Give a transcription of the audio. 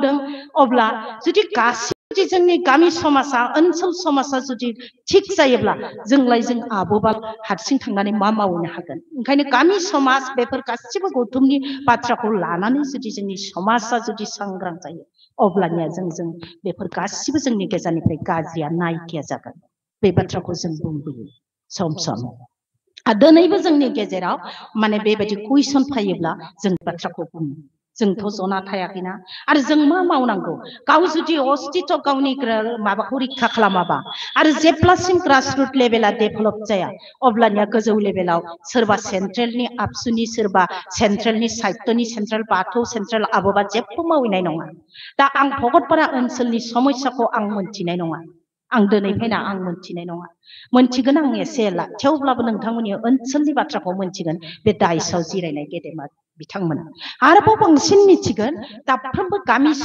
मावदों अब्ला जुदि गासिबो जोंनि गामि समाजा ओनसोल समाजा जुदि थिग जायोब्ला जोंलाय जों आबोबा हारसिं थांनानै मा मावनो हागोन ओंखायनो गामि समाज बेफोर गासिबो गौथुमनि बाथ्राखौ लानानै जुदि जोंनि समाजा जुदि सांग्रां जायो अब्लानिया जों बेफोर गासिबो जोंनि गेजेरनिफ्राय गाज्रिया नायकिया जागोन बे बाथ्राखौ जों बुंबोयो सम सम दिनैबो जोंनि गेजेराव माने बेबायदि कुइसन फैयोब्ला जों बाथ्राखौ बुङो जोंथ' जना थायाखैना आरो जों मा मावनांगौ गाव जुदि अस्तित्व गावनि माबाखौ रैखा खालामाबा आरो जेब्लासिम ग्रासरुट लेभेला डेभेलप जाया अब्लानिया गोजौ लेभेलाव सोरबा सेन्ट्रेलनि आबसुनि सोरबा सेन्ट्रेलनि साहित्यनि सेन्ट्रेल बाथौ सेन्ट्रेल आबोबा जेबो मावहैनाय नङा दा आं भगतपारा ओनसोलनि समस्याखौ आं मोनथिनाय नङा आं दिनै फैना आं मोनथिनाय नङा मोनथिगोन आं एसे एला थेवब्लाबो नोंथांमोननि ओनसोलनि बाथ्राखौ मोनथिगोन बे दाइसआव जिरायनाय गेदेमा बिथांमोना आरोबाव बांसिन मिथिगोन दाफ्रोमबो गामि